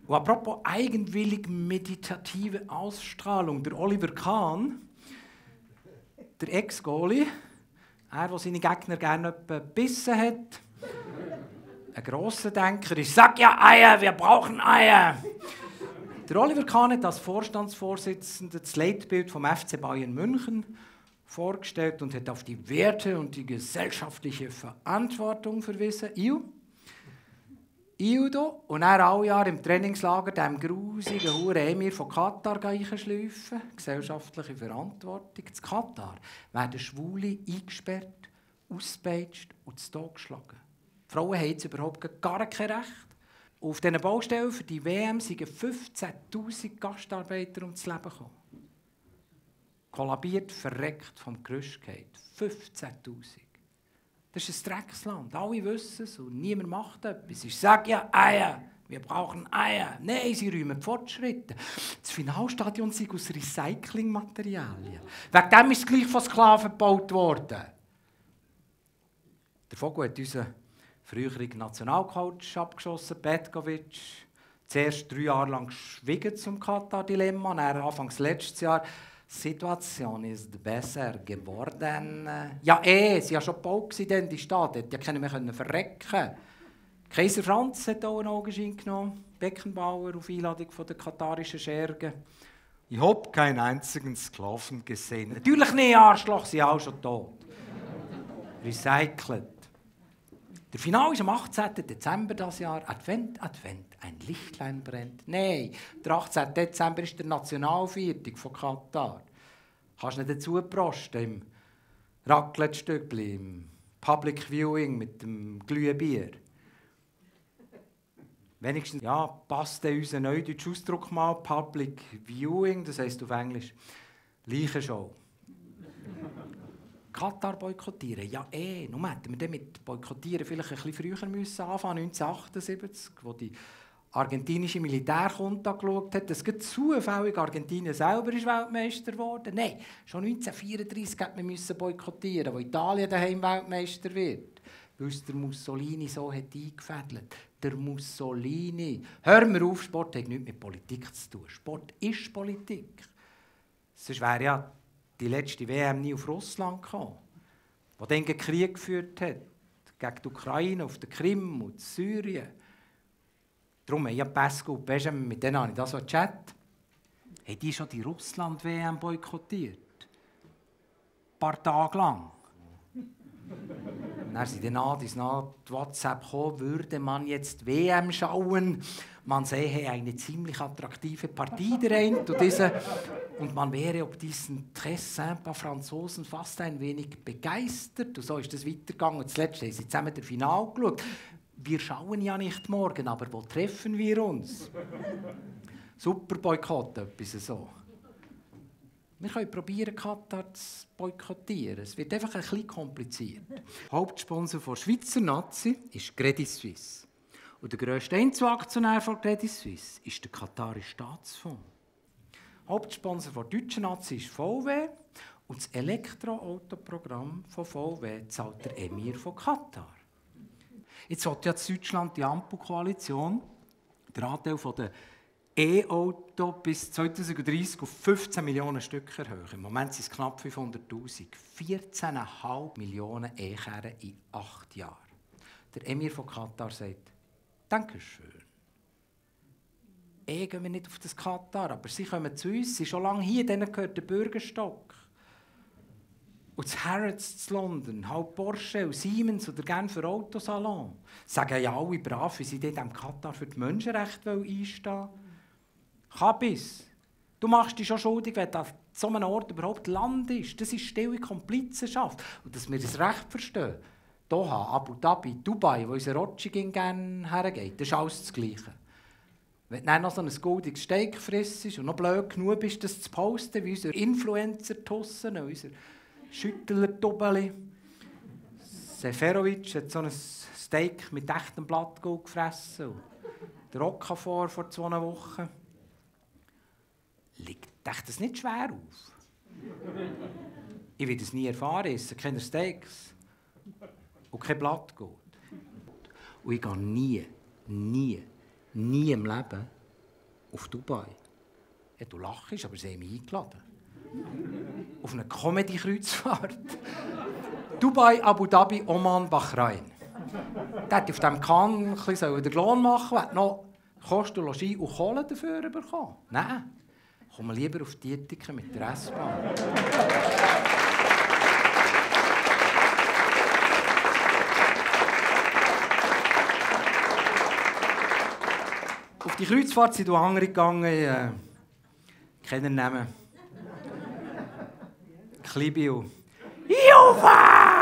Und apropos eigenwillig meditative Ausstrahlung, der Oliver Kahn, der Ex-Goalie, der seine Gegner gerne gebissen hat, ein grosser Denker, ich sag ja Eier, wir brauchen Eier. Der Oliver Kahn hat als Vorstandsvorsitzender das Leitbild vom FC Bayern München vorgestellt und hat auf die Werte und die gesellschaftliche Verantwortung verwiesen. Ildo und er alle Jahre im Trainingslager dem grusigen Huren Emir von Katar einschleifen. Gesellschaftliche Verantwortung. In Katar werden Schwule eingesperrt, ausgepeitscht und zu Tod geschlagen. Die Frauen haben jetzt überhaupt gar kein Recht. Auf diesen Baustellen für die WM sind 15'000 Gastarbeiter ums Leben gekommen. Kollabiert, verreckt, vom Gerüst gefallen. 15'000. Das ist ein Drecksland. Alle wissen es und niemand macht etwas. Ich sage ja Eier. Wir brauchen Eier. Nein, sie räumen Fortschritte. Das Finalstadion ist aus Recyclingmaterialien. Wegen dem ist es gleich von Sklaven gebaut worden. Der Vogel hat unseren früheren Nationalcoach abgeschossen, Petkovic. Zuerst 3 Jahre lang geschwiegen zum Katar-Dilemma. Dann Anfangs letztes Jahr. Die Situation ist besser geworden. Ja, sie war schon gebaut, die Stadt. Die konnten mehr verrecken. Kaiser Franz hat auch einen Augenschein genommen. Beckenbauer auf Einladung der katarischen Schergen. Ich habe keinen einzigen Sklaven gesehen. Natürlich nicht, Arschloch, sie sind auch schon tot. Recycelt. Der Final ist am 18. Dezember dieses Jahr. Advent, Advent, ein Lichtlein brennt. Nein, der 18. Dezember ist der Nationalviertag von Katar. Kannst du nicht dazu prosten im Raclette-Stückli, im Public Viewing mit dem Glühbier. Wenigstens ja, passt unser neudeutscher Ausdruck mal, Public Viewing, das heisst auf Englisch Leichenschau. Katar boykottieren? Ja, nun hätten wir mit Boykottieren vielleicht ein bisschen früher müssen anfangen, 1978, wo die argentinische Militärjunta geschaut hat, dass zufällig Argentinien selber ist Weltmeister geworden. Nein, schon 1934 hätte man boykottieren, wo Italien daheim Weltmeister wird. Weil es der Mussolini so hat eingefädelt. Der Mussolini. Hör mir auf, Sport hat nichts mit Politik zu tun. Sport ist Politik. Sonst wäre ja die letzte WM nie auf Russland gekommen, die dann einen Krieg geführt hat gegen die Ukraine, auf der Krim und Syrien. Darum haben ja Pascal und Benjamin, mit denen habe ich das so gechattet, haben die schon die Russland-WM boykottiert. Ein paar Tage lang. Dann sind dann nach WhatsApp gekommen, würde man jetzt WM schauen. Man sehe eine ziemlich attraktive Partie der einen und man wäre ob diesen très sympa Franzosen fast ein wenig begeistert. Und so ist das weitergegangen. Und zuletzt haben sie zusammen das Finale geschaut. Wir schauen ja nicht morgen, aber wo treffen wir uns? Super Boykott, etwas so. Wir können probieren, Katar zu boykottieren. Es wird einfach ein bisschen kompliziert. Hauptsponsor der Schweizer Nazi ist Credit Suisse. Und der grösste Einzelaktionär von Credit Suisse ist der Katarische Staatsfonds. Hauptsponsor der deutschen Nazi ist VW. Und das Elektroautoprogramm von VW zahlt der Emir von Katar. Jetzt hat ja in Deutschland die Ampelkoalition den Anteil der E-Auto bis 2030 auf 15 Millionen Stück erhöhen. Im Moment sind es knapp 500'000. 14,5 Millionen E-Karren in 8 Jahren. Der Emir von Katar sagt, Dankeschön. Gehen wir nicht auf das Katar, aber sie kommen zu uns, sie sind schon lange hier, denen gehört der Bürgerstock. Und das Harrods zu London, halb Porsche und Siemens oder Genfer Autosalon, sagen ja alle brav, wie sie dort im Katar für die Menschenrechte einstehen. Kabis, du machst dich schon schuldig, wenn du an so einem Ort überhaupt Land ist. Das ist stille Komplizenschaft. Und dass wir das Recht verstehen. Doha, Abu Dhabi, Dubai, wo unser Rotschi gerne hergeht, das ist alles das Gleiche. Wenn du dann noch so ein goldiges Steak frisst und noch blöd genug bist, das zu posten, wie unser Influencer-Tussen, unser Schüttler-Tubeli. Seferovic hat so ein Steak mit echtem Blattgold gefressen. Der Okafor vor 2 Wochen. Liegt das nicht schwer auf? Ich will das nie erfahren, esse keine Steaks und kein Blattgold. Und ich gehe nie im Leben Auf Dubai. Ja, du lachst, aber sie haben mich eingeladen. Auf eine Comedy-Kreuzfahrt. Dubai, Abu Dhabi, Oman, Bahrain. Der hätte auf diesem Kahn ein bisschen den Lohn machen, hätte noch Kosten, Logis und Kohle dafür bekommen. Nein, kommen wir lieber auf die Etiken mit der S-Bahn. Auf die Kreuzfahrt sind wir andere gegangen, keinen Namen. Klibio. Jufa!